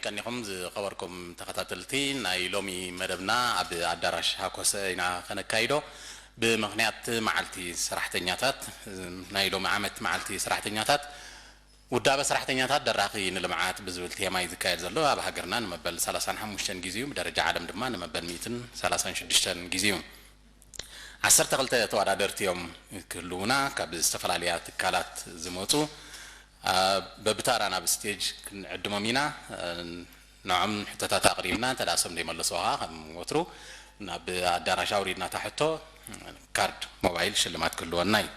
ቀኒኹም ዝኸበርኩም ተኸታተልቲ፣ ናይ ሎሚ መደብና ኣብ ኣዳራሽ ሃኮሰ ኢና ከነካይዶ። ብምኽንያት መዓልቲ ሰራሕተኛታት፣ ናይ ሎሚ ዓመት መዓልቲ ሰራሕተኛታት፣ ውዳበ ሰራሕተኛታት ደራኺ ንልምዓት ብዝብል ቴማ እዩ ዝካየድ ዘሎ። ኣብ ሃገርና ንመበል ሰላሳን ሓሙሽተን ግዜ እዩ፣ ብደረጃ ዓለም ድማ ንመበል ሚእትን ሰላሳን ሽዱሽተን ግዜ እዩ። ዓሰርተ ክልተ ተወዳደርቲ እዮም ክህልዉና፣ ካብ ዝተፈላለያ ትካላት ዝመፁ። በብታራ ናብ ስቴጅ ክንዕድሞም ኢና። ንዖም ሕቶታት ኣቕሪብና፣ እንተ ደኣ ሰም ዘይመለስዎ ኸዓ ከም ወትሩ ናብ ኣዳራሽ ኣውሪድና እታ ሕቶ፣ ካርድ ሞባይል ሽልማት ክህልወና እዩ።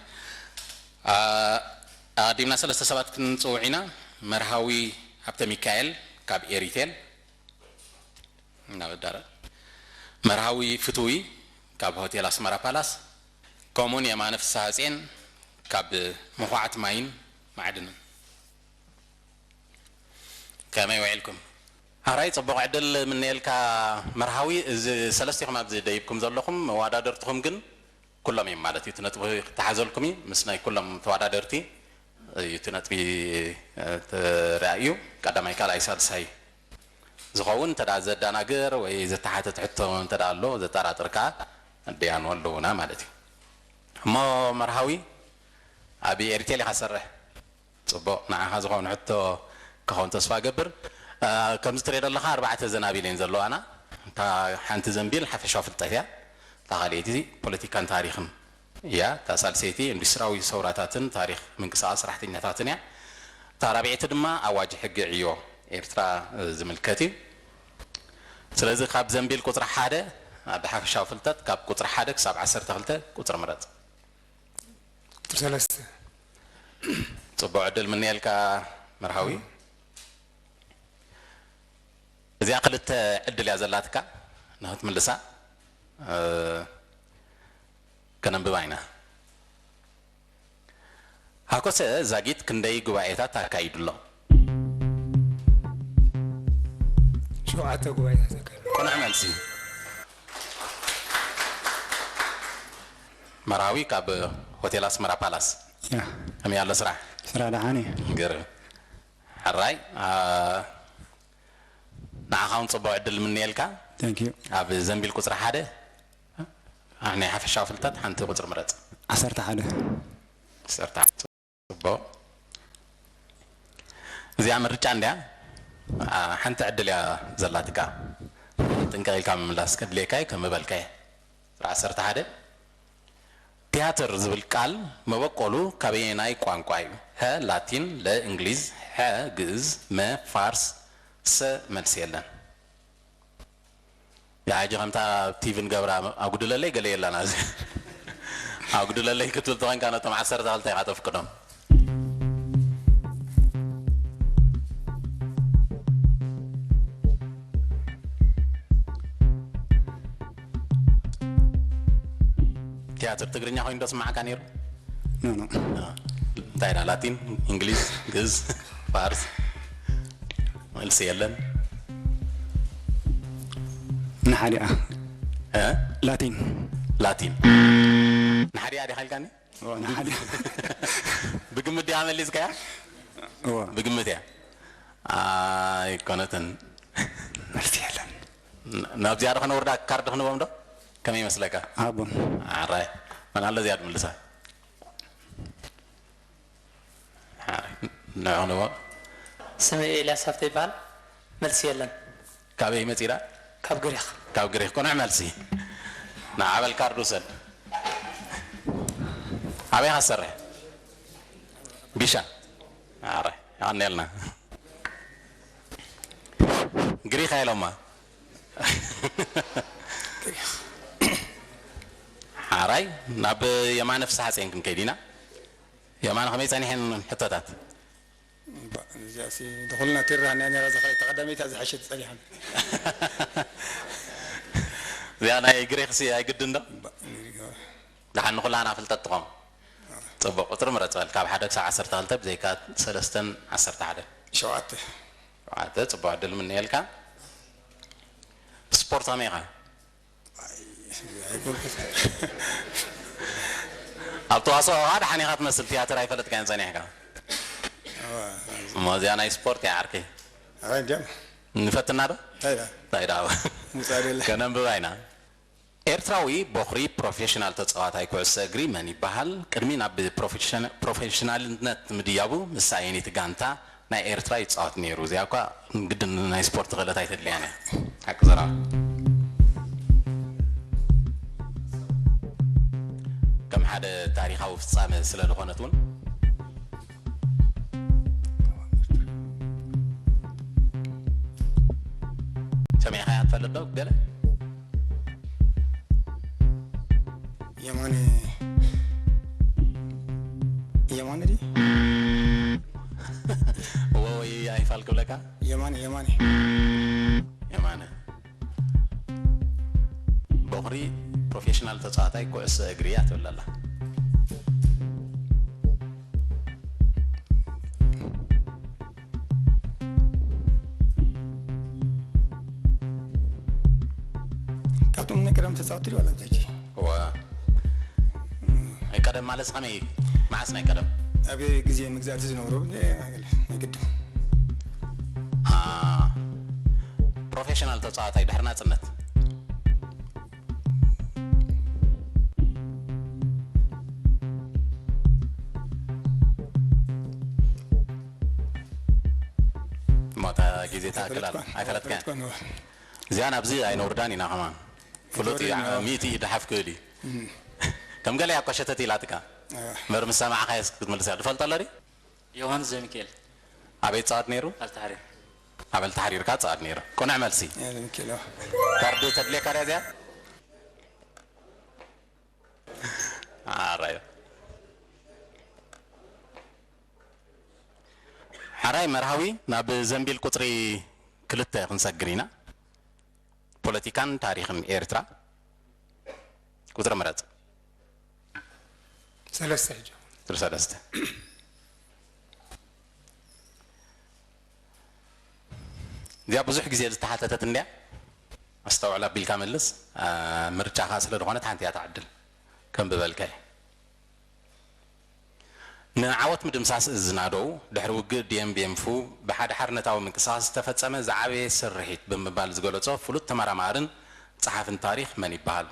ኣቐዲምና ሰለስተ ሰባት ክንፅውዕ ኢና። መርሃዊ ሃብተ ሚካኤል ካብ ኤሪቴል፣ እናበዳረ መርሃዊ ፍትዊ ካብ ሆቴል ኣስመራ ፓላስ፣ ከምኡውን የማነ ፍስሃጼን ካብ መኹዓት ማይን ማዕድንን። ከመይ ውዒልኩም? ኣራይ፣ ጽቡቕ ዕድል ምነየልካ መርሃዊ። እዚ ሰለስቲኹም ኣብዚ ደይብኩም ዘለኹም መዋዳደርትኹም ግን ኩሎም እዮም ማለት እዩ። እቲ ነጥቢ ክተሓዘልኩም እዩ ምስ ናይ ኩሎም ተወዳደርቲ እዩ እቲ ነጥቢ፣ እ፣ ተራእዩ። ቀዳማይ፣ ካልኣይ፣ ሳልሳይ ዝኸውን እንተ ደኣ ዘደናግር ወይ ዘተሓተት ሕቶ እንተ ደኣ ኣሎ፣ ዘጠራጥር ከኣ ደያኑ ኣለዉና ማለት እዩ። እሞ መርሃዊ፣ ኣብ ኤሪቴል ኢኻ ትሰርሕ። ጽቡቕ፣ ንዓኻ ዝኾነ ሕቶ ክኸውን ተስፋ እገብር። እ፣ ከምዚ ትሪኦ ዘለኻ ኣርባዕተ ዘናቢል እየን ዘለዋና። እታ ሓንቲ ዘንቢል ሓፈሻዊ ፍልጠት እያ። እታ ካልኣይቲ ፖለቲካን ታሪኽን እያ። እታ ሳልሰይቲ ኢንዱስትሪያዊ ሰውራታትን ታሪኽ ምንቅስቓስ ሰራሕተኛታትን እያ። እታ ራብዐይቲ ድማ ኣዋጅ ሕጊ ዕዮ ኤርትራ፣ እ፣ ዝምልከት እዩ። ስለዚ ካብ ዘንቢል ቁጽሪ ሓደ፣ ኣብ ሓፈሻዊ ፍልጠት ካብ ቁጽሪ ሓደ ክሳብ ዓሰርተ ክልተ ቁጽሪ ምረጽ። ቁጽሪ ሰለስተ። ጽቡቕ ዕድል ምንየልካ መርሃዊ። እዚኣ ክልተ ዕድል እያ ዘላትካ ንኽትምልሳ፣ እ፣ ከነንብባ ኢና። ሃኮሰ ዛጊት ክንደይ ጉባኤታት ኣካይዱ ኣሎ? ሸውዓተ ጉባኤታት ኣካይዱ። ቅኑዕ መልሲ። መርሃዊ ካብ ሆቴል ኣስመራ ፓላስ። ያ። ከመይ ኣሎ ስራሕ? ስራሕ ደሓን እዩ። ግርም። ሕራይ፣ ኣ፣ ንዓኻ እውን ጽቡቕ ዕድል ምንየልካ። Thank you። ኣብ ዘንቢል ቁጽሪ ሓደ፣ ኣ፣ ናይ ሓፈሻዊ ፍልጠት ሓንቲ ቁጽሪ ምረጽ። ዓሰርተ ሓደ። ዓሰርተ ሓደ። ጽቡቕ። እዚኣ ምርጫ እንድያ። ኣ፣ ሓንቲ ዕድል እያ ዘላትካ። ጥንቅቕ ኢልካ ምምላስ ከድልየካ እዩ፣ ከም ዝበልካዮ። ቁጽሪ ዓሰርተ ሓደ። ቲያትር ዝብል ቃል መበቆሉ ካበየናይ ቋንቋ እዩ? ሀ ላቲን፣ ለ እንግሊዝ፣ ሐ ግእዝ፣ መ ፋርስ፣ ሰ መልሲ የለን። ያጂ ከምታ ቲቪ ንገብራ ኣጉድለለይ ገለ የላና። እዚ ኣጉድለለይ ክትብል ተኾንካ ነቶም ዓሰርተ ክልተ ኢኻ ተፍቅዶም። ቲያትር ትግርኛ ኮይኑ ዶ ስማዓካ ነይሩ? ኖ፣ ኖ። አ፣ እንታይ ኢላ? ላቲን፣ እንግሊዝ፣ ግእዝ፣ ፋርስ? መልሲ የለን። ንሓዲኣ። እ? ላቲን። ላቲን። ንሓዲኣ ዲኻ ኢልካኒ? ኦ፣ ንሓዲኣ። ብግምት ዲኻ መሊስካያ? እወ። ብግምት እያ። ኣይኮነትን። መልሲ የለን። ን-፣ ናብዚኣ ዶ ከነውርዳ፣ ካርድ ክንቦም ዶ? ከመይ ይመስለካ? ሃቦም። ኣራይ። መን ኣሎ እዚኣ ትምልሳ? ኣራይ። ንዑ ክንቦ። ስመይ ኤልያስ ሃብተ ይበሃል። መልሲ የለን። ካበይ መጺዳ? ካብ ግሪኽ። ካብ ግሪኽ። ቅኑዕ መልሲ። ንዓ በል ካርድ ውሰድ። ኣበይ ኢኻ ትሰርሕ? ቢሻ። ኣራይ። የቐንየልና። ግሪኽ ኢሎማ። ሓራይ ናብ የማነ ፍስሓ ጼን ክንከይድ ኢና። የማነ ከመይ ጸኒሐን ሕቶታት? እባ፣ እዚኣሲ ንኹልና ትርሃና ነራ፣ እዛ ካልኣይቲ ቀዳመይቲ እያ ዝሓሸት ጸኒሓ። እዚኣ ናይ ግሪኽሲ ኣይግድን ዶ? እባ፣ ንግሪኽ። ደሓን ንኹላና ፍልጠት ትኾን። ጽቡቕ፣ ቁጽሪ ምረጽ በል። ካብ ሓደ ክሳብ ዓሰርተ ክልተ ብዘይካ ሰለስተን ዓሰርተ ሓደ። ሸውዓተ። ሸውዓተ፣ ጽቡቕ ዕድል ምነየልካ። ስፖርት ከመይ ኢኻ? ኣይ፣ ኣይኮንኩን። ኣብ ተዋስኦ ኸኣ ደሓን ኢኻ ትመስል፣ ቲያትር ኣይፈለጥካዮን ጸኒሕካ። እዋ፣ እሞ እዚኣ ናይ ስፖርት እያ ዓርከይ። ኣይ፣ እንዲያም። ንፈትና ዶ? እንታይ ደኣ? እንታይ ደኣ? ምጻእ ደለ። ከነንብባ ኢና። ኤርትራዊ ቦኽሪ ፕሮፌሽናል ተጻዋታይ ኩዕሶ እግሪ መን ይበሃል? ቅድሚ ናብ ፕሮፌሽን-፣ ፕሮፌሽናልነት ምድያቡ፣ ምስ ኣየነይቲ ጋንታ ናይ ኤርትራ ይጻወት ነይሩ? እዚኣ እኳ ግድን ናይ ስፖርት ክእለት ኣይተድልያን እያ። ሓቂ ዘረባ። ከም ሓደ ታሪኻዊ ፍጻመ ስለ ዝኾነት እውን፣ ሰሚዕኻያ ትፈልጥ ዶ? ገለ የማነ፣ የማነ ድዩ? እወ ወይ ኣይፋል ክብለካ? የማነ፣ የማነ። የማነ። ቦኽሪ ፕሮፌሽናል ተጻዋታይ ኩዕሶ እግሪ እያ ትብል ኣላ። ካብቶም ናይ ቀደም ተጻወትቲ ድዩ ዋላ ብዛጂ? እወ። ናይ ቀደም ማለት ከመይ? መዓስ ናይ ቀደም? ኣብ ግዜ መግዛእቲ ዝነበሩ ናይ ግድን። አ፣ ፕሮፌሽናል ተጻዋታይ ድሕሪ ናጽነት። እሞ እታ ግዜ ትኣክል ኣላ። ኣይፈለጥካን? ኣይፈለጥኩን። እዚኣ ናብዚ ኣይነውርዳን ኢና ከማን። ፍሉጥ እዩ፣ ኣይተወርድን፣ ኣዎ። ሚእቲ ኢድ ሓፍ ክብል እዩ። ከም ገለ እያ እኮ ሸተት ኢላትካ። ኣዎ። እምበር ምስ ሰማዕኻዮ ክትምልስ እያ። ትፈልጦ ኣሎ ድዩ? ዮሃንስ ዘሚካኤል። ኣበይ ትጻወት ነይሩ? ኣልተሓሪር። ኣብ ኣልተሓሪርካ ትጻወት ነይሩ። ቅኑዕ መልሲ። ያለ ሚኪሎ። ካርድ ተድልየካ ድያ እዚኣ? ኣራዮ። ሓራይ መርሃዊ፣ ናብ ዘንቢል ቁጽሪ ክልተ ክንሰግር ኢና። ፖለቲካን ታሪኽን ኤርትራ። ቁጽሪ ምረጽ። ሰለስተ ሕጂ። ቁጽሪ ሰለስተ። እዚኣ ብዙሕ ግዜ ዝተሓተተት እንድያ። ኣስተውዕል ኣቢልካ መልስ። ኣ፣ ምርጫኻ ስለ ዝኾነት ሓንቲ እያ ትዓድል። ከም ብበልካ እየ። ንዓወት ምድምሳስ እዚ ዝናደው፣ ድሕሪ ውግእ ዲኤምቢኤምፉ ብሓደ ሓርነታዊ ምንቅስቓስ ዝተፈጸመ ዝዓበየ ስርሒት ብምባል ዝገለጾ ፍሉጥ ተመራማርን ጸሓፍን ታሪኽ መን ይበሃል?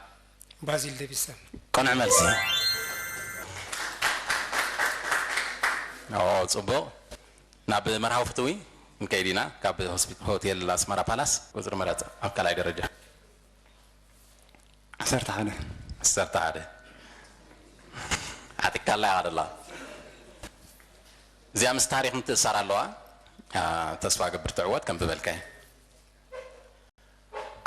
ባዚል ደቪድሰን። ቅኑዕ መልሲ። ኦ፣ ጽቡቕ። ናብ መርሃዊ ፍትዊ ክንከይድ ኢና። ካብ ሆስፒ-፣ ሆቴል ኣስመራ ፓላስ ቁጽሪ ምረጽ ኣብ ካልኣይ ደረጃ። ዓሰርተ ሓደ። ዓሰርተ ሓደ። ዓጢቃላ ኢኻ ደላ። እዚኣ ምስ ታሪኽ ምትእሳር ኣለዋ። ኣ፣ ተስፋ ገብር ትዕወት ከም ዝበልካዮ።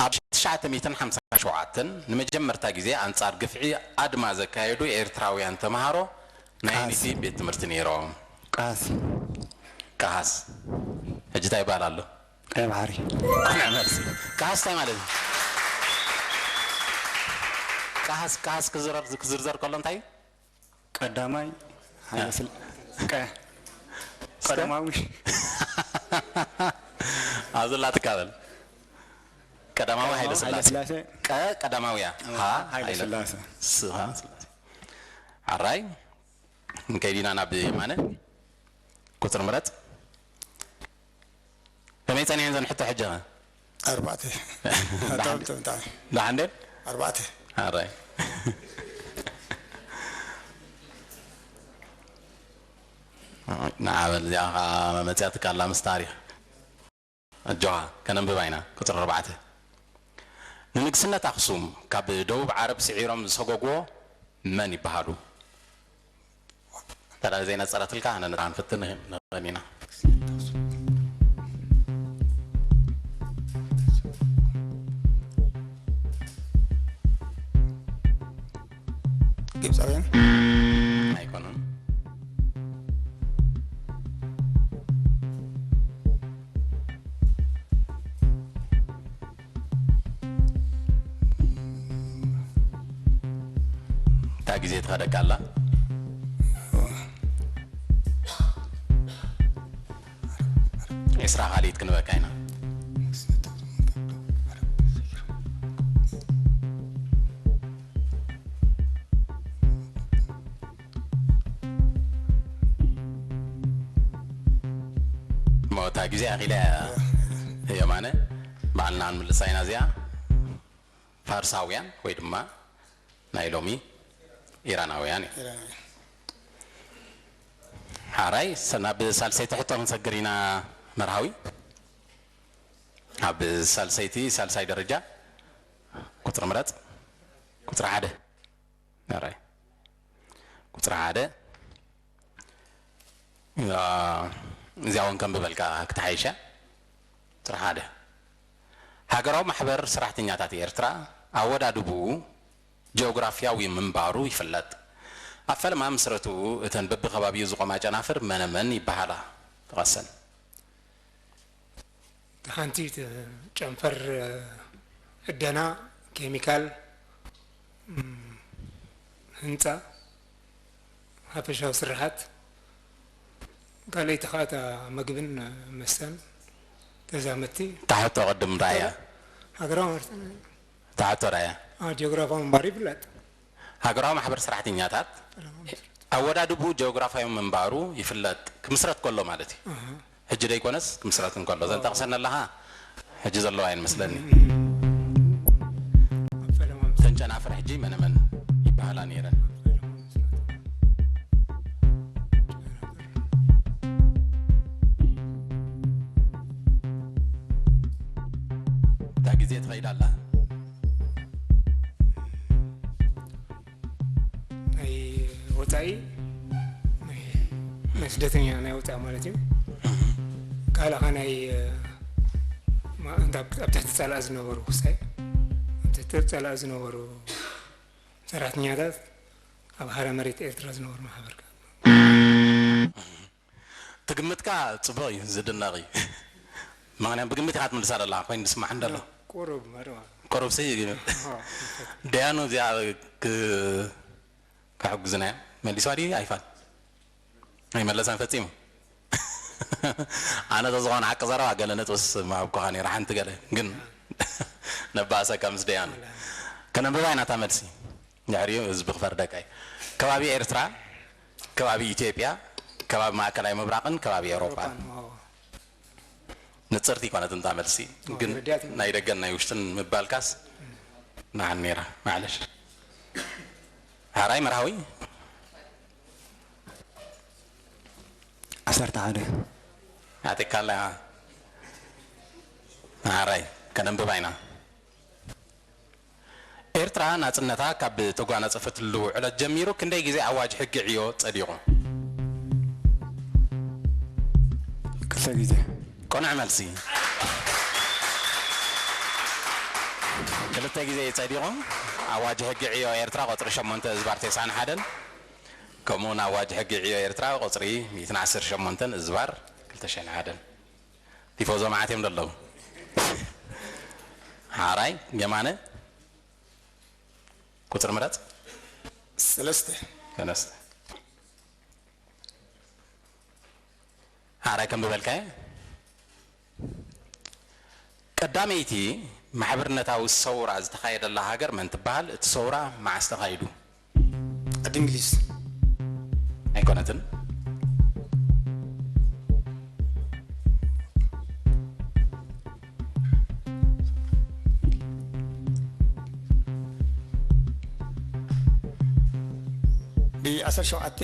ኣብ ትሽዓተ ሚእትን ሓምሳን ሸውዓተን ንመጀመርታ ግዜ ኣንጻር ግፍዒ ኣድማ ዘካየዱ ኤርትራውያን ተምሃሮ ናይ ቃስ። ኣየነይቲ ቤት ትምህርቲ ነይሮም? ቃስ። ቀሃስ። ሕጂ እንታይ ይበሃል ኣሎ? ቀይ ባሕሪ። ቅኑዕ መልሲ። ቀሃስ እንታይ ማለት እዩ? ቀሃስ፣ ቀሃስ ክዝረር-፣ ክዝርዘር ከሎ እንታይ እዩ? ቀዳማይ ሃይለ ስል-፣ ቀ-፣ እስከ? ቀዳማዊ። ኣብዚ ላትካ በል። ቀዳማዊ ሃይለ ሃይለ ስላሴ። ስላሴ። ቀ ቀዳማዊ እያ። ሃ ሃይለ ስላሴ። ስ-፣ ሃ ስላሴ። ኣራይ። ንከይድ ኢና ናብ የማነ። ቁጽሪ ምረጽ። ከመይ ጸኒሐን ዘን ሕቶ ሕጂ ኸ? ኣርባዕተ። ደሓን። ኣታውቶ እንታይ? ደሓን ደን? ኣርባዕተ። ኣራይ። ንዓ በል እዚኣ ኸዓ መመጽያትካ ኣላ ምስ ታሪኽ። ኣጆኻ፣ ከነንብባ ኢና። ቁጽሪ ኣርባዕተ። ንንግስነት ኣኽሱም ካብ ደቡብ ዓረብ ስዒሮም ዝሰጎግዎ መን ይበሃሉ? እንተ ደኣ ዘይነጸረትልካ፣ ኣነ ንዓ ክንፍትን ንኽ-፣ ንኽእል ኢና። ግብፃውያን። ኣይኮኑን። እታ ግዜ ትኸደካ ኣላ። ዒስራ ካልኢት ክንበካ ኢና። እሞ እታ ግዜ ኣኺላ እያ። የማነ፣ ባዕልና ንምልሳ ኢና። እዚኣ ፋርሳውያን ወይ ድማ ናይ ሎሚ ኢራናውያን እዩ። ኢራናውያን። ሓራይ፣ ሰ-፣ ናብ ሳልሰይቲ ሕቶ ክንሰግር ኢና መርሃዊ። ኣብ ሳልሰይቲ፣ ሳልሳይ ደረጃ ቁጽሪ ምረጽ። ቁጽሪ ሓደ። ኣራይ። ቁጽሪ ሓደ። ያ፣ እዚኣ እውን ከንብበልካ ክትሓይሻ። ቁጽሪ ሓደ። ሃገራዊ ማሕበር ሰራሕተኛታት ኤርትራ ኣወዳድብኡ ጂኦግራፍያዊ ምንባሩ ይፍለጥ። ኣብ ፈለማ ምስረትኡ እተን በብኸባቢኡ ዝቖማ ጨናፍር መነመን ይበሃላ? ጥቀሰን። ሓንቲ ጨንፈር ዕደና፣ ኬሚካል፣ እም፣ ህንፃ፣ ሓፈሻዊ ስራሓት፣ ካልኣይቲ ከዓ እታ ምግብን መስተን ተዛመድቲ። እታ ሕቶ ቅድም ራእያ። ሃገራዊ ማሕበር፣ እታ ሕቶ ራእያ። አ፣ ጂኦግራፋዊ ምንባር ይፍለጥ። ሃገራዊ ማሕበር ሰራሕተኛታት ኣወዳድቡ ጂኦግራፋዊ ምንባሩ ይፍለጥ። ክምስረት ከሎ ማለት እዩ። ኣሃ። ሕጂ ደይኮነስ ክምስረት እንከሎ። ዘን ጠቕሰን ኣለኻ፣ ሕጂ ዘለዋ እየን መስለኒ። ኣብ ፈለማ ምስ- እተን ጨናፍር ሕጂ መነመን ይበሃላ ነይረን? እታ ግዜ ትኸይድ ኣላ። ናይ ወፃኢ፣ ናይ፣ ናይ ስደተኛ ናይ ወፃኢ ማለት እዩ። ካልእ ኸ ናይ፣ ማ-፣ እንዳ-፣ ኣብ ትሕቲ ፀላእ ዝነበሩ ክሳይ፣ ኣብ ትሕቲ ፀላእ ዝነበሩ ሰራሕተኛታት ኣብ ሃረ መሬት ኤርትራ ዝነበሩ ማሕበር ከ? ትግምትካ ጽቡቕ እዩ፣ ዝድነቕ እዩ። ምኽንያቱ ብግምት ኢኻ ትምልሳ ዘለኻ፣ ኮይኑ ዝስማዕ እንደሎ። ቁሩብ መርዋ። ቁሩብ ሲ-፣ ኣዎ። ደያኑ እዚኣ ክ-፣ ክሕግዙና እዮም። መሊስዋ ድዩ ኣይፋል? ኣይመለሳን ፈጺሙ። ኣነ ተዝኾነ ሓቂ ዘረባ ገለ ነጥብስ ምሃብኩኻ ነይረ፣ ሓንቲ ገለ። ግን ነባእሰካ ምስ ደያኑ። ከነንብባ ኢና እታ መልሲ። ድሕሪኡ ህዝቢ ክፈርደካ እዩ። ከባቢ ኤርትራ፣ ከባቢ ኢትዮጵያ፣ ከባቢ ማእከላይ ምብራቕን ከባቢ ኤውሮጳን። ኤውሮጳን፣ ኣዎ። ንጽርቲ ኣይኮነትን እታ መልሲ፣ ኣዎ፣ ግን ተረዲኣትኒ። ናይ ደገን ናይ ውሽጥን ምባልካስ ንዓን ነይራ። ማዕለሽ። ሓራይ መርሃዊ? ዓሰርተ ሓደ። ኣቲካላ። ሓራይ፣ ከነንብባ ኢና። ኤርትራ ናጽነታ ካብ ተጓናጸፈትሉ ዕለት ጀሚሩ ክንደይ ግዜ ኣዋጅ ሕጊ ዕዮ ጸዲቑ? ክልተ ግዜ። ቅኑዕ መልሲ። ክልተ ግዜ እዩ ጸዲቑ። ኣዋጅ ሕጊ ዕዮ ኤርትራ ቁጽሪ ሸሞንተ እዝባር ተስዓን ሓደን፣ ከምኡውን ኣዋጅ ሕጊ ዕዮ ኤርትራ ቁጽሪ ሚእትን ዓሰርተ ሸሞንተን እዝባር ክልተ ሽሕን ሓደን። ቲፎዞ መዓት እዮም ዘለዉ። ሓራይ፣ የማነ፣ ቁጽሪ ምረጽ። ሰለስተ። ሰለስተ። ሓራይ ከም ዝበልካዮ፣ ቀዳመይቲ ማሕበርነታዊ ሰውራ ዝተኻየደላ ሃገር መን ትበሃል? እቲ ሰውራ መዓስ ተኻይዱ? ዓዲ እንግሊዝ። ኣይኮነትን። ብ ዓሰርተ ሸውዓተ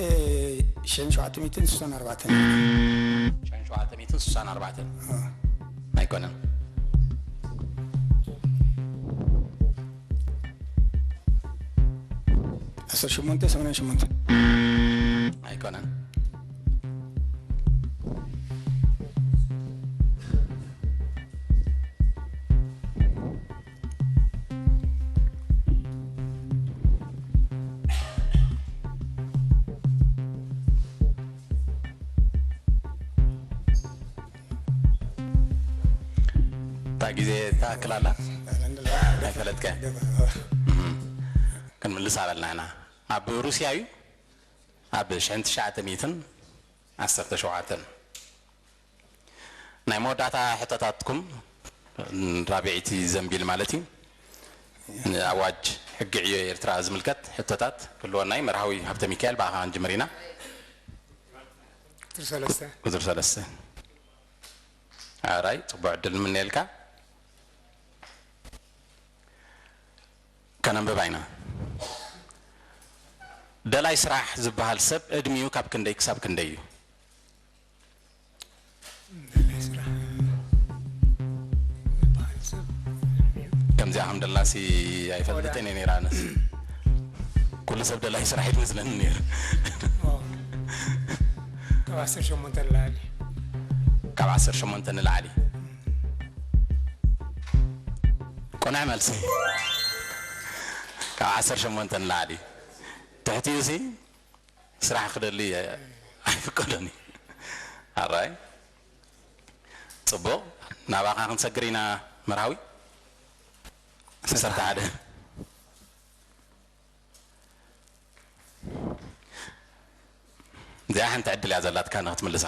ሽሕን ሸውዓተ ሚእትን ስሳን ኣርባዕተን። ሽሕን ሸውዓተ ሚእትን ስሳን ኣርባዕተን። አ። ኣይኮነን። ዓሰርተ ሸሞንተ ሰማንያን ሸሞንተ። ኣይኮነን። እታ ግዜ ትኣክል ኣላ? ኣይፈለጥካያ? እህ። ክንምልስ ኣበልና ኢና። ኣብ ሩስያ እዩ። ኣብ ሽሕን ትሽዓተ ሚእትን ዓሰርተ ሸውዓተን። ናይ መወዳእታ ሕቶታትኩም፣ ራብዐይቲ ዘንቢል ማለት እዩ። ንኣዋጅ ሕጊ ዕዮ ኤርትራ ዝምልከት ሕቶታት ክህልወና እዩ። መርሃዊ ሃብተ ሚካኤል፣ ብኣኻ ክንጅምር ኢና። ቁጽሪ ሰለስተ። ቁጽሪ ሰለስተ። ኣራይ፣ ጽቡቕ ዕድል ንምነየልካ። ከነንብባ ኢና። ደላይ ስራሕ ዝበሃል ሰብ ዕድሚኡ ካብ ክንደይ ክሳብ ክንደይ እዩ? ደላይ ስራሕ ዝበሃል ሰብ ዕድሚኡ ከምዚኣ ከም ደላሲ ኣይፈልጥን እየ ነይረ። ኣነስ ኩሉ ሰብ ደላይ ስራሕ ይመስለኒ ነይሩ። ኦ፣ ካብ ዓሰርተ ሸሞንተ ንላዕሊ። ካብ ዓሰርተ ሸሞንተ ንላዕሊ። ቅኑዕ መልሲ። ካብ ዓሰርተ ሸሞንተ ንላዕሊ። ትሕቲኡ ሲ ስራሕ ክደሊ ኣይፍቀዶን እዩ። ኣራይ፣ ጽቡቕ። ናባኻ ክንሰግር ኢና መርሃዊ። ዓሰርተ ሓደ። እዚኣ ሓንቲ ዕድል እያ ዘላትካ ንክትምልሳ።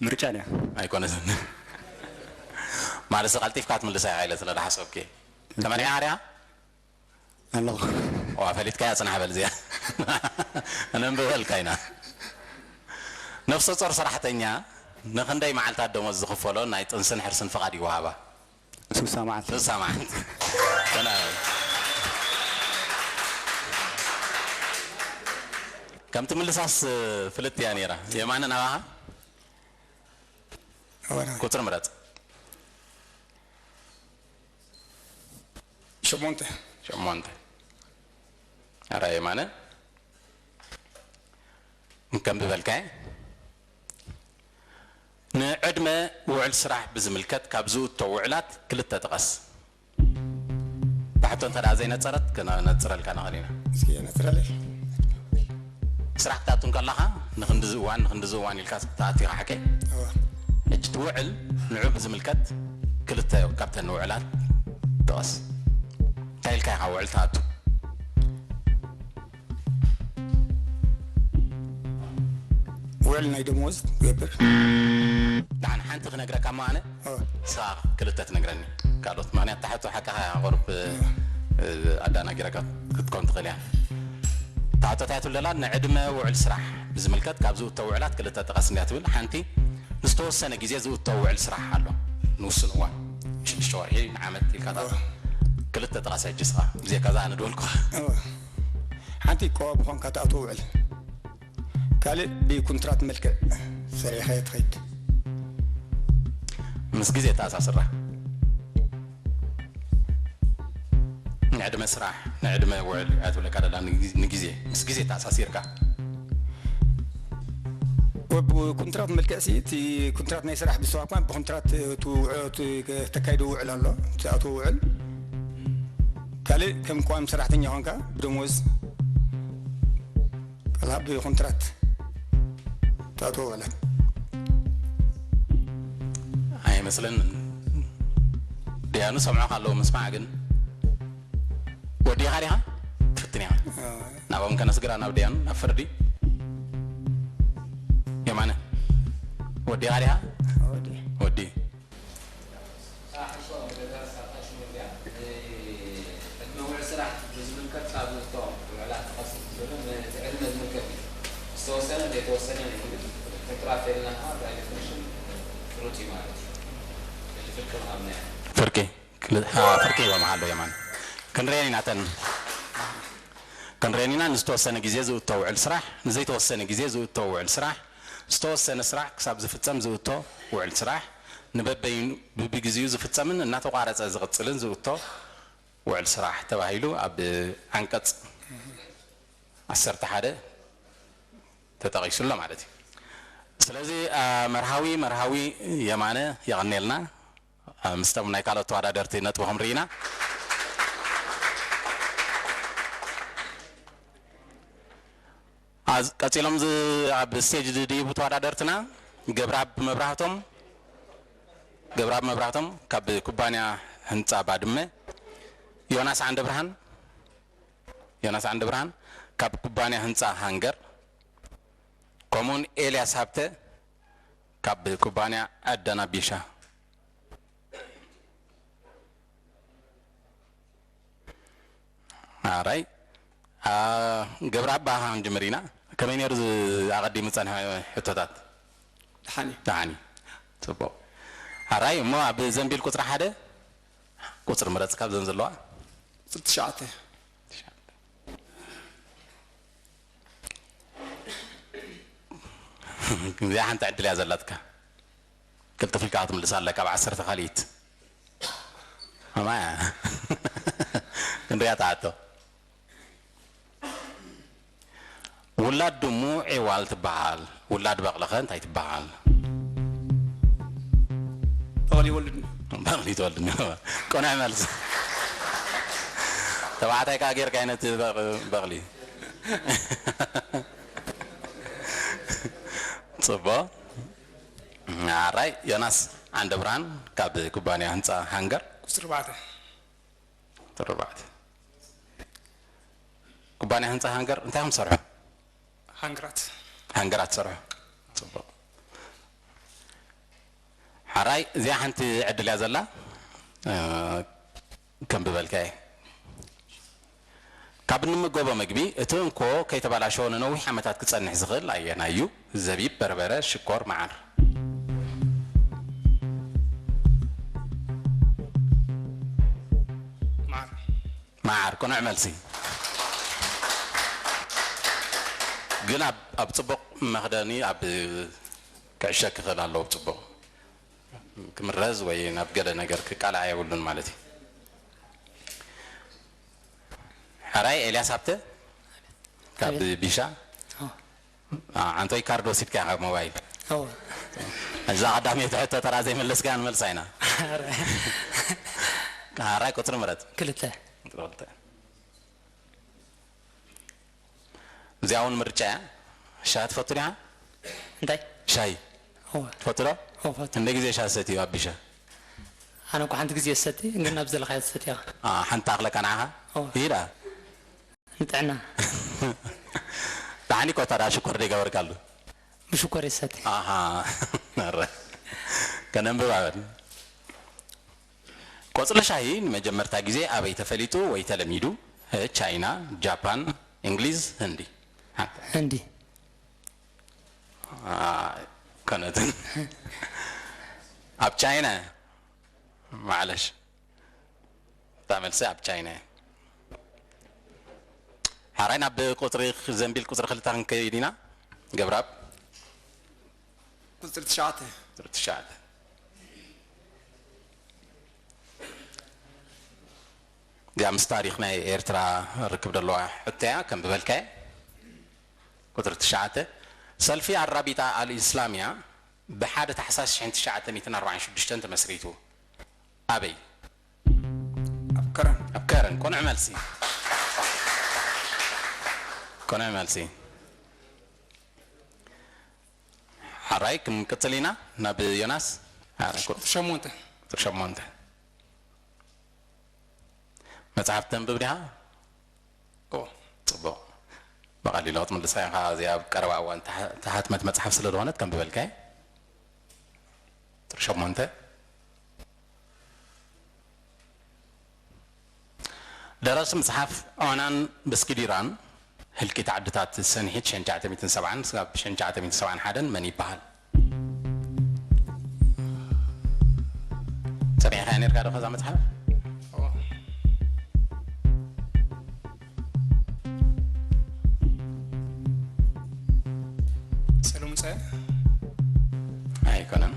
ምርጫ ድያ? ኣይኮነትን። ማለት ቀልጢፍካ ትምልሳ ኢኻ ኢለ ስለ ዝሓሰብኩ እየ። ተመሪዕኻ ዲኻ? ኣለኹ። ዋ፣ ፈሊጥካያ ጽናሕ በል እዚኣ። ነንብበልካ ኢና። ነፍሰ ጾር ሰራሕተኛ ንኽንደይ መዓልታት ደሞዝ ዝኽፈሎ ናይ ጥንስን ሕርስን ፍቓድ ይወሃባ? ስሳ መዓልቲ። ስሳ መዓልቲ። ተናበል። ከም ትምልሳስ ፍልጥ እያ ነይራ። የማነ ናባኻ? ኣዋና ቁጽሪ ምረጽ። ሸሞንተ። ሸሞንተ። ኣራ የማነ። ከም ዝበልካየ፣ ንዕድመ ውዕል ስራሕ ብዝምልከት ካብ ዝእቶ ውዕላት ክልተ ጥቀስ። ብሕቶ እንተ ደኣ ዘይነጸረት ክነጽረልካ ንኽእል ኢና። እስኪ ነጽረለይ። ስራሕ ክትኣቱ እንከለኻ ንኽንድዚ እዋን፣ ንኽንድዚ እዋን ኢልካ ትኣቱ ኢኻ፣ ሓቀይ? እወ። ሕጂ እቲ ውዕል ንዑ ብዝምልከት ክልተ ካብተን ውዕላት ጥቀስ። እንታይ ኢልካ ኢኻ ውዕል ትኣቱ? ውዕል ናይ ደሞዝ ትገብር። ደሓን ሓንቲ ክነግረካ እሞ ኣነ እወ። ንስኻ ክልተ ትነግረኒ። ካልኦት ምኽንያት ትሓቶ ሓቃኻ እያ፣ ቁሩብ ኣዳናጊረካ ክትኮን ትኽእል እያ። ትሓቶ እንታይ ትብል ዘላ? ንዕድመ ውዕል ስራሕ ብዝምልከት ካብ ዝእቶ ውዕላት ክልተ ጥቀስ እንድያ ትብል። ሓንቲ ንዝተወሰነ ግዜ ዝእቶ ውዕል ስራሕ ኣሎ፣ ንውሱን እዋን፣ ሽዱሽተ ወርሒ፣ ንዓመት ኢልካ ትኣቱ። ክልተ ጥቀስ ሕጂ ንስኻ፣ ብዘይካ እዛ ኣነ ድበልኩኻ። እወ። ሓንቲ እኮ ብኾንካ ትኣትዎ ውዕል፣ ካልእ ብኮንትራት መልክዕ ሰሪሕካዮ ትኸይድ። ምስ ግዜ ተኣሳስራ። ንዕድመ ስራሕ፣ ንዕድመ ውዕል እያ ትብለካ ዘላ፣ ንግ-፣ ንግዜ፣ ምስ ግዜ ተኣሳሲርካ። ብኮንትራት መልክዕ ሲ፣ እቲ ኮንትራት ናይ ስራሕ ብስዋ እኳ ብኮንትራት እቲ ውዕ-፣ እቲ ተካይዶ ውዕል ኣሎ፣ ትኣትዎ ውዕል። ካልእ ከም ቀዋሚ ሰራሕተኛ ኾንካ ብደሞዝ፣ ካልኣ ብኮንትራት ትኣትዎ ውዕላት። ኣይመስለንን። ደያኑ ሰምዑኻ ኣለዉ፣ ምስማዕ ግን። ወዲኻ ዲኻ? ትፍትን ኢኻ። ናብኦም ከነስግራ፣ ናብ ደያኑ፣ ናብ ፍርዲ። የማነ፣ ወዲኻ ዲኻ? ወዲ። ወዲ። ኣሕሶ መደበር ሳልሳይ ሽሙ እንድያ። ንዕድመ ውዕል ስራሕ ብዝምልከት ካብ ዝእቶ ውዕላት ተቐስም ዝብልን ነቲ ዕድመ ዝምልከት እዩ። ዝተወሰነ ዘይተወሰነ እዩ ዝብል ፍጥራት የለና ከዓ by definition ፍሩጥ እዩ ማለት እዩ። ሕጂ ፍርቂ ምሃብና ኢና። ፍርቂ፣ ክል-፣ አ፣ ፍርቂ ሂቦም ኣሎ የማን። ክንሪአን ኢና እተን። ክንሪአን ኢና ንዝተወሰነ ግዜ ዝእቶ ውዕል ስራሕ፣ ንዘይተወሰነ ግዜ ዝእቶ ውዕል ስራሕ፣ ዝተወሰነ ስራሕ ክሳብ ዝፍጸም ዝእቶ ውዕል ስራሕ፣ ንበበይኑ ብብግዚኡ ዝፍጸምን እናተቋረጸ ዝቕጽልን ዝእቶ ውዕል ስራሕ ተባሂሉ ኣብ ዓንቀጽ ዓሰርተ ሓደ ተጠቒሱ ኣሎ ማለት እዩ። ስለዚ፣ አ፣ መርሃዊ፣ መርሃዊ የማነ የቐንየልና። አ፣ ምስቶም ናይ ካልኦት ተወዳደርቲ ነጥብኹም ርኢና። ኣዝ-፣ ቀጺሎም ዝ-፣ ኣብ ስቴጅ ዝድይቡ ተወዳደርትና ገብረኣብ መብራህቶም፣ ገብረኣብ መብራህቶም ካብ ኩባንያ ህንጻ ባድመ፣ ዮናስ ዓንደብርሃን፣ ዮናስ ዓንደብርሃን ካብ ኩባንያ ህንጻ ሃንገር፣ ከምኡውን ኤልያስ ሃብተ ካብ ኩባንያ ኣዳና ቢሻ። ኣራይ፣ አ፣ ገብረኣብ ብኣኻ ክንጅምር ኢና። ከመይ ነይሩ እዚ ኣቐዲሙ ዝጸንሐ ሕቶታት? ደሓን እዩ። ደሓን እዩ። ጽቡቕ። ሓራይ እሞ ኣብ ዘንቢል ቁፅሪ ሓደ ቁፅሪ ምረፅ ካብዘን ዘለዋ። ቁፅሪ ትሽዓተ። እዚኣ ሓንቲ ዕድል እያ ዘላትካ። ቅልጥፍ ኢልካ ክትምልሳ ኣለካ ኣብ ዓሰርተ ካልኢት። ኣማያ ክንሪኣ ተዓቶ። ውላድ ድሙ ዒዋል ትበሃል። ውላድ በቕሊ ኸ እንታይ ትበሃል? በቕሊ ይወልድና። በቕሊ ትወልድና። ቅኑዕ መልሲ። ተባዕታይ ከኣ ጌርካ ነቲ በቕ- በቕሊ። ጽቡቕ። ኣራይ ዮናስ ዓንደብርሃን ካብ ኩባንያ ህንጻ ሃንገር። ቁፅሪ ኣርባዕተ። ተርባዕተ። ኩባንያ ህንፃ ሃንገር እንታይ ከም ትሰርሑ? ሃንግራት። ሃንገራት ትሰርሑ። ፅቡቕ። ሓራይ እዚኣ ሓንቲ ዕድል እያ ዘላ። እ፣ ከንብበልካ እየ። ካብ እንምገቦ ምግቢ እቲ እንኮ ከይተባላሸወ ንነዊሕ ዓመታት ክጸንሕ ዝኽእል ኣየናይ እዩ? ዘቢብ፣ በርበረ፣ ሽኮር፣ መዓር። መዓር። መዓር ቅኑዕ መልሲ። ግን ኣብ ኣብ ጽቡቕ መኽደኒ ኣብ ክዕሸ ክኽእል ኣለዎ። ብጽቡቕ ክምረዝ ወይ ናብ ገለ ነገር ክቃላዕ የብሉን ማለት እዩ። ሕራይ ኤልያስ ሃብተ ካብ ኣቤት። ቢሻ ኦ፣ ኣ፣ ዓንቶይ ካርድ ወሲድካ ኢኻ ሞባይል። ኦ፣ እዛ ቀዳመይቲ ሕቶ ተራ ዘይመለስካ ንመልሳ ኢና። ኧረ፣ ሕራይ ቁጽሪ ምረጽ። ክልተ። ቁጽሪ ክልተ። እዚኣ እውን ምርጫ እያ። ሻሂ ትፈቱ ዲኻ? እንታይ? ሻሂ ኦ፣ ትፈቱ ዶ? ኦ፣ ፈቱ። እንደ ግዜ ሻሂ ሰትዩ ኣብ ቢሻ? ኣነ እኮ ሓንቲ ግዜ ዝሰቲ፣ ግን ናብ ዘለኻዮ ትሰቲ ኢኻ። ኣ፣ ሓንቲ ኣኽለካ ንዓኻ? ኦ። ይዳ? ንጥዕና። ዳሕኒ ኮታ ዳ ሽኮር ደይገበርካሉ? ብሽኮር ይሰቲ። ኣሃ። ኧረ። ከነንብብ ኣበል። ቆጽሊ ሻሂ ንመጀመርታ ግዜ ኣበይ ተፈሊጡ ወይ ተለሚዱ? እ፣ ቻይና፣ ጃፓን፣ እንግሊዝ፣ ህንዲ። ሓንቲ። ህንዲ። ኣ፣ ከነትን። ኣብ ቻይና። ማዕለሽ። እታ መልሲ ኣብ ቻይና እያ። ሓራይ ናብ ቁጽሪ ዘንቢል ቁጽሪ ክልተ ክንከይድ ኢና። ገብራብ። ቁፅሪ ትሽዓተ። ቁጽሪ ትሽዓተ። እዚኣ ምስ ታሪኽ ናይ ኤርትራ ርክብ ዘለዋ ሕቶ እያ፣ ከም ዝበልካየ። ቁጽሪ ትሽዓተ፣ ሰልፊ ኣራቢጣ ኣልኢስላምያ ብሓደ ታሕሳስ ሽሕን ትሽዓተ ሚእትን ኣርባዓን ሽዱሽተን ተመስሪቱ። ኣበይ? ኣብ ከረን። ኣብ ከረን። ቅኑዕ መልሲ። ቅኑዕ መልሲ። ሓራይ ክንቅጽል ኢና ናብ ዮናስ። ሓራይ ቁጽሪ ሸሞንተ። ቁጽሪ ሸሞንተ። መጽሓፍ ተንብብ ዲኻ? ኦ፣ ጽቡቕ። ብቐሊሉ ክትምልሳ ኢኻ። እዚኣ ኣብ ቀረባ እዋን ተሓ-፣ ተሓትመት መጽሓፍ ስለ ዝኾነት ከንብበልካ እየ። ቁጽሪ ሸሞንተ። ደራሲ መጽሓፍ ዖናን በስኪዲራን ህልቂት ዓድታት ሰንሒት ሽሕን ትሽዓተ ሚእትን ሰብዓን ክሳብ ሽሕን ትሽዓተ ሚእትን ሰብዓን ሓደን መን ይበሃል? ጸኒዕካያ ነርካ ዶ ከዛ መጽሓፍ? ሰሎሙን ጸ ኣይኮነን።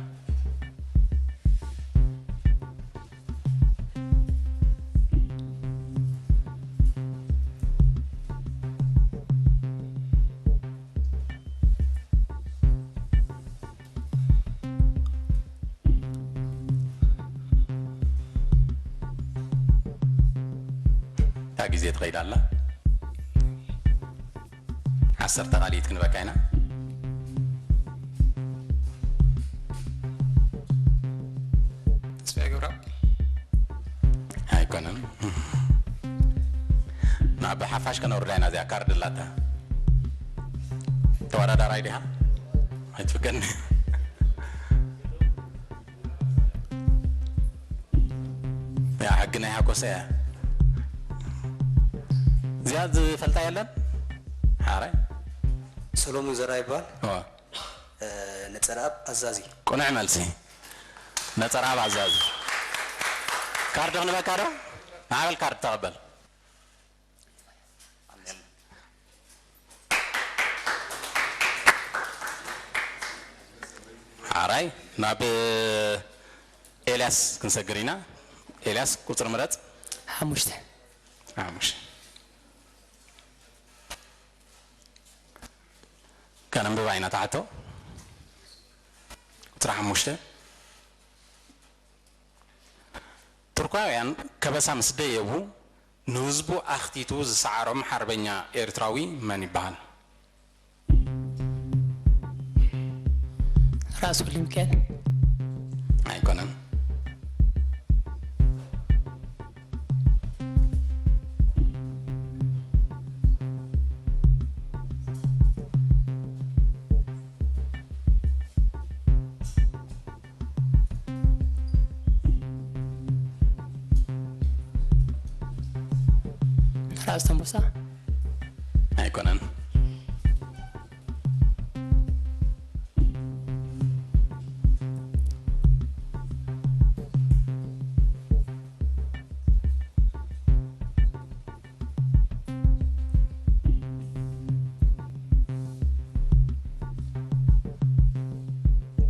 እታ ግዜ ትኸይድ ኣላ። ዓሰርተ ካልኢት ክንበካ ኢና። ተስፋዬ ገብረኣብ። ኣይኮነን። ናብ ሓፋሽ ከነውርዳ ኢና። እዚኣ ካርድ ኣላታ። ተወዳዳራይ ዲኻ? ኣይትፍቀድኒ። ያ ሕጊ ናይ ሓጎሰ እያ። እዚኣ ዝፈልጣ የለን? ሓራይ? ሰሎሙን ዘርኣ ይበሃል። እወ። ነጸረኣብ ኣዛዚ። ቅኑዕ መልሲ። ነጸራ ኣብ ኣዛዚ። ካርድ ክንበካ ዶ? ማዕበል ካርድ ተቐበል። ሓራይ ናብ ኤልያስ ክንሰግር ኢና። ኤልያስ ቁጽሪ ምረጽ። ሓሙሽተ። ሓሙሽተ። ከነንብባ ኢና እታ ሕቶ። ቁጽሪ ሓሙሽተ። ቱርካውያን ከበሳ ምስ ደየቡ ንህዝቡ ኣኽቲቱ ዝሰዓሮም ሓርበኛ ኤርትራዊ መን ይበሃል? ራስ ወልደሚካኤል። ኣይኮነን። ራስ ተንበሳ። ኣይኮነን።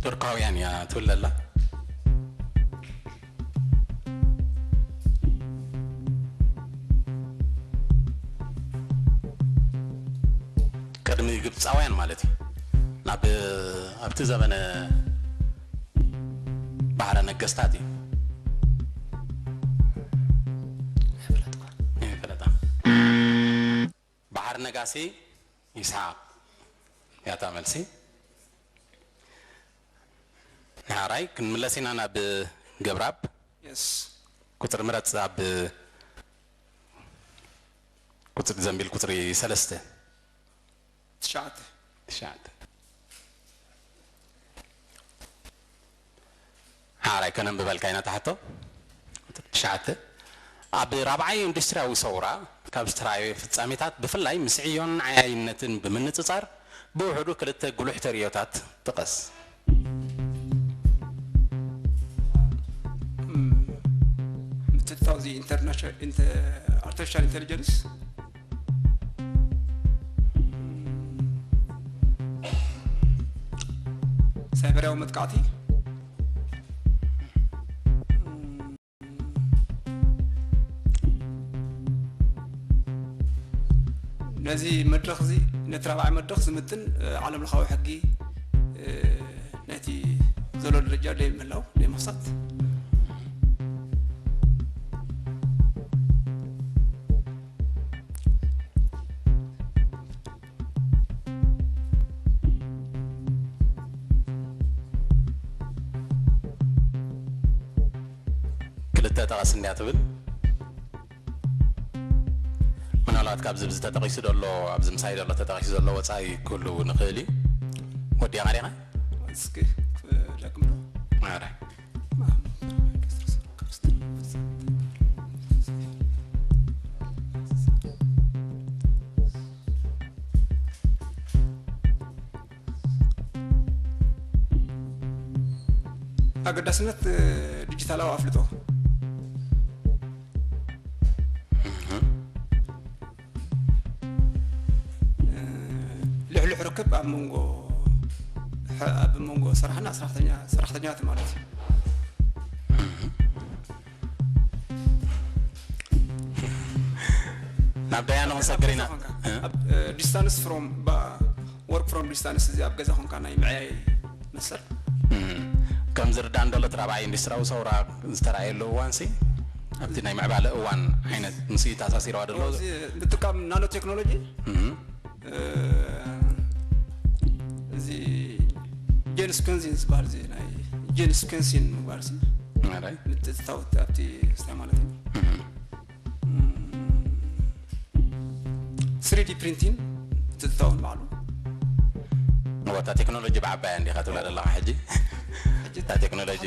ቱርካውያን እያ ትብል ዘላ። ቅድሚ ግብፃውያን ማለት እዩ። ናብ ኣብቲ ዘበነ ባህረ ነገስታት እዩ። ኣይፈለጣ። ባሕር ነጋሲ ይስሓቕ ያታ መልሲ። ንሓራይ ክንምለስ ኢና ናብ ገብራብ። የስ። ቁፅሪ ምረፅ ኣብ ቁፅሪ ዘንቢል ቁፅሪ ሰለስተ። ትሽዓተ። ትሽዓተ። ሓራይ ከነንብበልካ ኢና እታ ሕቶ። ትሽዓተ። ኣብ ራብዓይ ኢንዱስትርያዊ ሰውራ ካብ ዝተራእየ ፍጻሜታት ብፍላይ ምስ ዕዮን ዓያይነትን ብምንጽጻር ብውሕዱ ክልተ ጉሉሕ ተርእዮታት ጥቀስ። ምትእትታው እዚ ኢንተርናሽናል ኢንተ- ኣርቲፊሻል ኢንተሊጀንስ ሳይበርያዊ መጥቃዕቲ ነዚ መድረኽ እዚ ነቲ ራብዓይ መድረኽ ዝምጥን ዓለም ለኻዊ ሕጊ ናይቲ ዘሎ ደረጃ ደይምህላው ደይምኽሳት። ክልተ ጠቐስ እንድያ ትብል። ምናልባት ካብዚ ኣብዚ ተጠቒሱ ዘሎ ኣብዚ ምሳይ ዘሎ ተጠቒሱ ዘሎ ወፃኢ ክህሉ ንኽእል እዩ። ወዲኻ ዲኻ? እስኪ ክደግም ዶ? ማራ። ኣገዳስነት ዲጂታላዊ ኣፍልጦ። ልሕሉሕ ርክብ ኣብ መንጎ ኣብ መንጎ ሰራሕና ሰራሕተኛ ሰራሕተኛታት ማለት እዩ። ናብ ዳያኑ ክንሰግር ኢና። ዲስታንስ ፍሮም ወርክ ፍሮም ዲስታንስ እዚ ኣብ ገዛ ኮንካ ናይ ምዕያይ መሰል። ከም ዝርዳእ እንተሎ እቲ ራብዓይ ኢንዱስትሪያዊ ሰውራ ዝተራእየሉ እዋንሲ ኣብቲ ናይ ምዕባለ እዋን ዓይነት ምስ እዩ ተኣሳሲርዋ ዘሎ። እዚ ምጥቃም ናኖ ቴክኖሎጂ እዚ ጀን ስኮንሲን ዝበሃል እዚ ናይ ጀን ስኮንሲን ምግባር ሲ ምትእትታው ኣብቲ ስታይ ማለት እዩ። ስሪዲ ፕሪንቲን ትእትታውን ባዕሉ እታ ቴክኖሎጂ ብዓባያ እንዲኻ ትብላ ዘለኻ ሕጂ። እታ ቴክኖሎጂ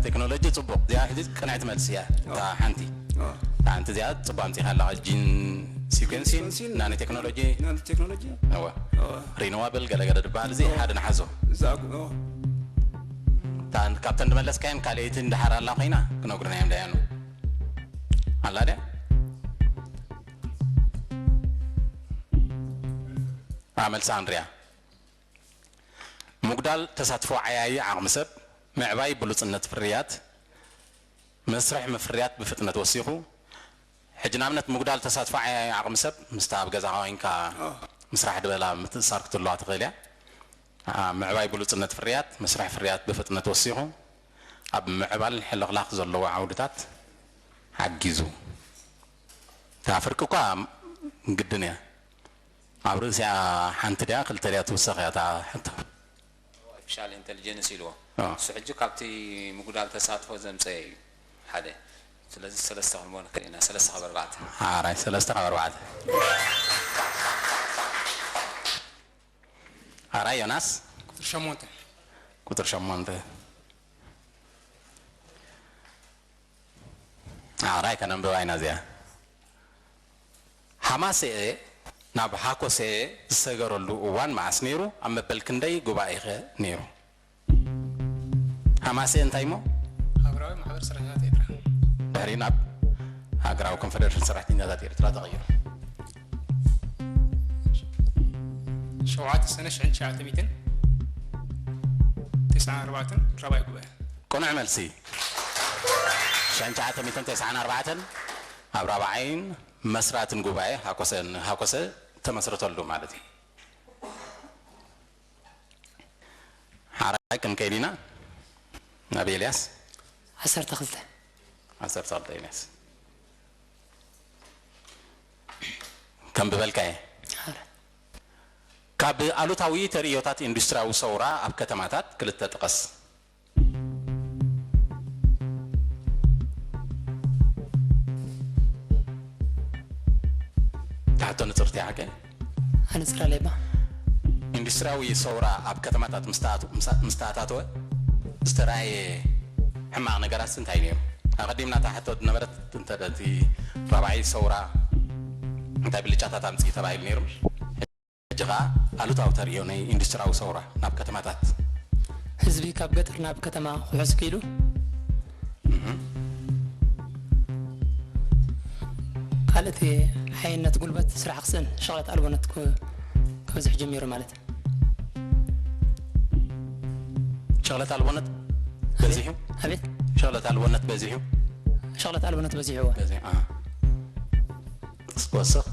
ቴክኖሎጂ ፅቡቅ እዚኣ ሕጂ ቅንዕቲ መልሲ እያ። እታ ሓንቲ እታ ሓንቲ እዚኣ ፅቡቅ ኣምፂኻ ኣለኻ። ጂን ሲኮንሲን ናኖ ቴክኖሎጂ ናኖ ቴክኖሎጂ እወ ሪኖዋብል ገለገለ ዝበሃል እዚ ሓደ ንሓዞ። እታ ካብተን ዝመለስካየን ካልኣይቲ እንድሓር ኣላ ኮይና ክነግሩና እዮም ደያኑ። ኣላ ድያ? ኣመልሳ ንሪኣ። ምጉዳል ተሳትፎ ዓያዪ ዓቕሚ ሰብ፣ ምዕባይ ብሉጽነት ፍርያት፣ መስርሕ ምፍርያት ብፍጥነት ወሲኹ። ሕጂ ንኣብነት ምጉዳል ተሳትፎ ዓያዪ ዓቕሚ ሰብ ምስታ ኣብ ገዛኻ ኮይንካ ምስራሕ ዝበላ ምትእሳር ክትህልዋ ትኽእል እያ። ኣ፣ ምዕባይ ብሉጽነት ፍርያት፣ መስርሕ ፍርያት ብፍጥነት ወሲኹ ኣብ ምዕባል ሕልኽላኽ ዘለዎ ዓውድታት ሓጊዙ። እታ ፍርቂ እኳ ግድን እያ። ኣብ ርእሲኣ ሓንቲ ድያ ክልተ ድያ ትውሰኽ እያ እታ ሕቶ። ኣርቲፊሻል ኢንተሊጀንስ ኢልዎ። ኣዎ። እሱ ሕጂ ካብቲ ምጉዳል ተሳትፎ ዘምፀአ እዩ ሓደ። ስለዚ ሰለስተ ክንብሎ ንኽእል ኢና። ሰለስተ ካብ ኣርባዕተ። ሓራይ ሰለስተ ካብ ኣርባዕተ። ሓራይ ዮናስ። ቁፅሪ ሸሞንተ። ቁፅሪ ሸሞንተ። ሓራይ ከነንብባ ኢና እዚኣ። ሓማሴኤ ናብ ሃኮሴኤ ዝሰገረሉ እዋን መዓስ ነይሩ? ኣብ መበል ክንደይ ጉባኤ ኸ ነይሩ? ሓማሴኤ እንታይ እሞ? ሃገራዊ ማሕበር ሰራሕተኛታት ኤርትራ። ድሕሪ ናብ ሃገራዊ ኮንፈደሬሽን ሰራሕተኛታት ኤርትራ ተቐይሩ። ሸውዓተ ሰነ ሽሕን ትሽዓተ ሚእትን ተስዓን ኣርባዕተን ራብዓይ ጉባኤ። ቅኑዕ መልሲ። ሽሕን ትሽዓተ ሚእትን ተስዓን ኣርባዕተን ኣብ ራብዓይን መስራትን ጉባኤ ሃኮሰ፣ ሃኮሰ ተመስርተሉ ማለት እዩ። ሓራይ ክንከይድ ኢና ናብ ኤልያስ። ዓሰርተ ክልተ። ዓሰርተ ክልተ ኤልያስ። ከም ዝበልካየ። ሓራይ። ካብ ኣሉታዊ ተርእዮታት ኢንዱስትሪያዊ ሰውራ ኣብ ከተማታት ክልተ ጥቀስ። እታ ሕቶ ንጽርቲ እያ ሓቀይ? ኣነጽራ ኣለይ እባ። ኢንዱስትሪያዊ ሰውራ ኣብ ከተማታት ምስ ተኣት-፣ ምስ፣ ምስ ተኣታተወ ዝተራእየ ሕማቕ ነገራትስ እንታይ ነይሩ? ኣቐዲምና እታ ሕቶ ዝነበረት እንተ እቲ ራብዓይ ሰውራ እንታይ ብልጫታት ኣምጽኡ ተባሂሉ ነይሩ? ሕጂ ኸኣ ኣሉታዊ ተርእዮ ናይ ኢንዱስትሪያዊ ሰውራ ናብ ከተማታት። ህዝቢ ካብ ገጠር ናብ ከተማ ክውሕዝ ክኢሉ። እህ። ካልእ እቲ ሓይነት ጉልበት ስራሕ ክስእን ሸቕለት ኣልቦነት ክ-፣ ክበዝሕ ጀሚሩ ማለት እዩ። ሸቕለት ኣልቦነት በዚሑ? ኣቤት? ሸቕለት ኣልቦነት በዚሑ? ሸቕለት ኣልቦነት በዚሑ፣ እወ። በዚሑ፣ ኣሃ። እስኪ ወስኽ።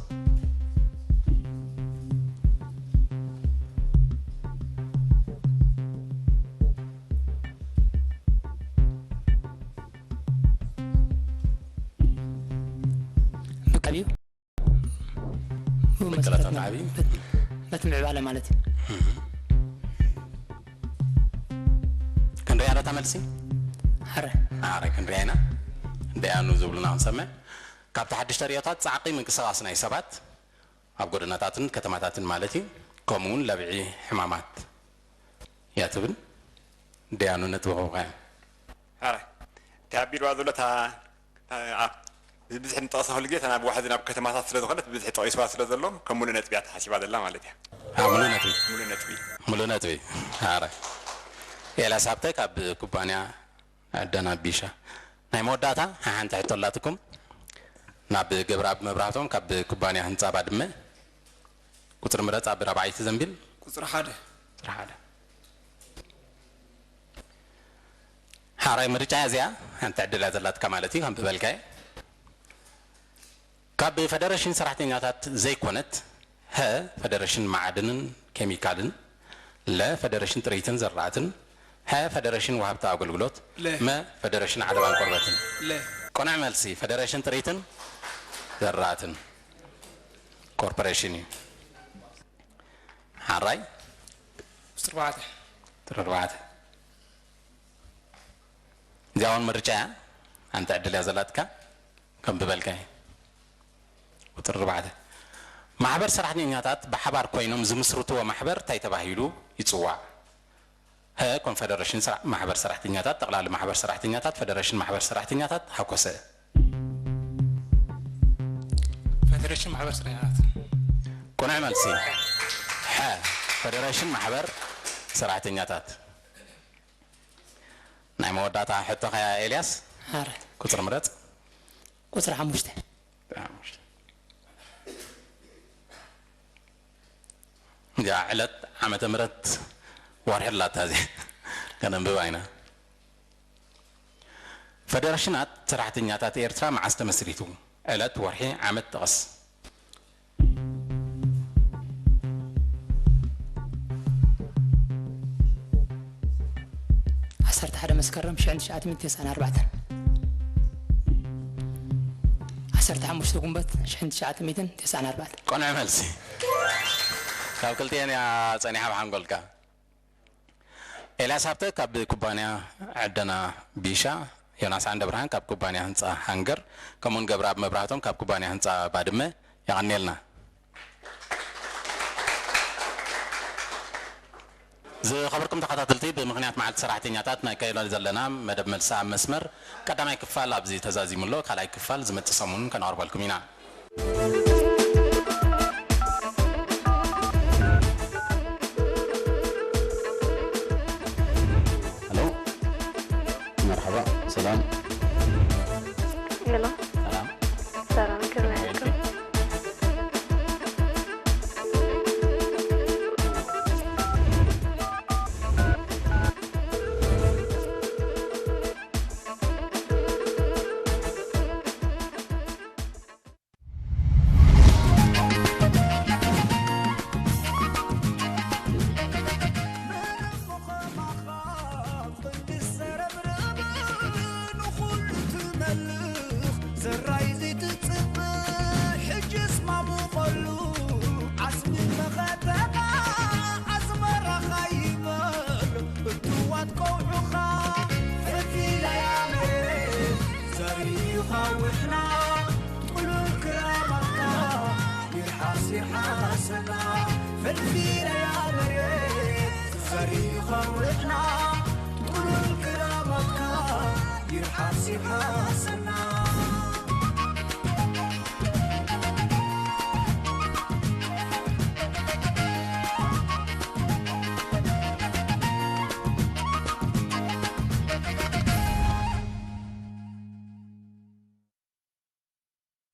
ምክልላላት ዓብዩ። መሰረት ዓብዩ። በት-፣ በት ምዕባለ ማለት እዩ። እህ። ክንሪኣ ዶ እታ መልሲ? ኣረ። ኣረ፣ ክንሪኣ ኢና። ደያኑ ዝብሉና ክንሰምዕ። ካብቲ ሓድሽ ተርእዮታት ጻዕቒ ምንቅስቓስ ናይ ሰባት ኣብ ጎደናታትን ከተማታትን ማለት እዩ፣ ከምኡ እውን ለብዒ ሕማማት እያ ትብል። ደያኑ ነጥቢ ክህቡኻ እዮም። ኣረ፣ እቲ ኣቢልዋ ዘሎ እታ፣ እታ ኣብ ብብዝሒ ንጠቕሳ ኩሉ ግዜ እታ ናብ ዋሕዚ ናብ ከተማታት ስለ ዝኾነት ብብዝሒ ጠቒስዋ ስለ ዘሎ ከም ሙሉእ ነጥቢ እያ ተሓሲባ ዘላ ማለት እያ። ኣ፣ ሙሉእ ነጥቢ። ሙሉእ ነጥቢ። ሙሉእ ነጥቢ። ኣረ። ኤልያስ ሃብተ ካብ ኩባንያ ዕደና ቢሻ። ናይ መወዳእታ ሓንቲ ሕቶ ኣላትኩም። ናብ ገብረኣብ መብራህቶም ካብ ኩባንያ ህንጻ ባድመ። ቁጽሪ ምረጽ ኣብ ራብዓይቲ ዘንቢል። ቁጽሪ ሓደ። ቁጽሪ ሓደ። ሓራይ ምርጫ እያ እዚኣ፣ ሓንቲ ዕድል እያ ዘላትካ ማለት እዩ፣ ከም ዝበልካዮ። ካብ ፈደረሽን ሰራሕተኛታት ዘይኮነት፣ ሀ፣ ፈደረሽን መዓድንን ኬሚካልን፣ ለ፣ ፈደረሽን ጥሪትን ዘራእትን፣ ሐ፣ ፈደረሽን ወሃብቲ ኣገልግሎት፣ ለ። መ፣ ፈደረሽን ዓለባን ቆርበትን። ለ። ቅኑዕ መልሲ፣ ፈደረሽን ጥሪትን ዘራእትን ኮርፖሬሽን እዩ። ሓራይ? ቁጽሪ ኣርባዕተ። ቁጽሪ ኣርባዕተ። እዚኣ እውን ምርጫ እያ። ሓንቲ ዕድል እያ ዘላትካ። ከም ዝበልካዮ። ቁጽሪ ኣርባዕተ። ማሕበር ሰራሕተኛታት ብሓባር ኮይኖም ዝምስርትዎ ማሕበር እንታይ ተባሂሉ ይጽዋዕ? ሀ፣ ኮንፈደረሽን ስራ-፣ ማሕበር ሰራሕተኛታት፣ ጠቕላሊ ማሕበር ሰራሕተኛታት፣ ፈደረሽን ማሕበር ሰራሕተኛታት፣ ሃኮሰ። ፈደረሽን ማሕበር ሰራሕተኛታት። ቅኑዕ መልሲ። ሐ፣ ፈደረሽን ማሕበር ሰራሕተኛታት። መወዳእታ ሕቶኻ እያ ኤልያስ። ኣረ ቁፅሪ ምረፅ። ቁፅሪ ሓሙሽተ። እዚኣ ዕለት ዓመተ ምረት ወርሒ ኣላታ እዚ ከነንብባ ኢና። ፈደረሽናት ሰራሕተኛታት ኤርትራ መዓስ ተመስሪቱ? ዕለት፣ ወርሒ፣ ዓመት ጥቐስ። ዓሰርተ ሓደ መስከረም ሽሕን ትሽዓተ ሚእትን ተስዓን ኣርባዕተን። ዓሰርተ ሓሙሽተ ጉንበት ሽሕን ትሽዓተ ሚእትን ተስዓን ኣርባዕተን። ቆንዕ መልሲ። ካብ ክልቲኤን እያ ጸኒሓ ብሓንጎልካ። ኤልያስ ሃብተ ካብ ኩባንያ ዕደና ቢሻ፣ ዮናስ ዓንደብርሃን ካብ ኩባንያ ህንጻ ሃንገር፣ ከምኡውን ገብረኣብ መብራህቶም ካብ ኩባንያ ህንጻ ባድመ። የቐንየልና። ዝኸበርኩም ተኸታተልቲ፣ ብምኽንያት መዓልቲ ሰራሕተኛታት ነካይዶ ዘለና መደብ መልሲ ኣብ መስመር ቀዳማይ ክፋል ኣብዚ ተዛዚሙ ኣሎ። ካልኣይ ክፋል ዝመጽእ ሰሙን ከነቕርበልኩም ኢና። ሄሎ፣ መርሓባ፣ ሰላም። ሄሎ፣ ሰላም። ሰላም ከመይ ኢልኩም? ዘራይ ዘይትጽብእ ሕጅስ ማሙቐሉ ዓስቢ መኸተኻ ኣስመራኻ ይበል እትዋት ከውዑኻ ፈፊለያ መሬት ዘሪኻ ውሕና ጥሉል ክራማትካ ይርሓስ ይርሓሰና ፈፊለያ መሬት ዘሪኻ ውሕና ጥሉል ክራማትካ ይርሓስ ይርሓሰና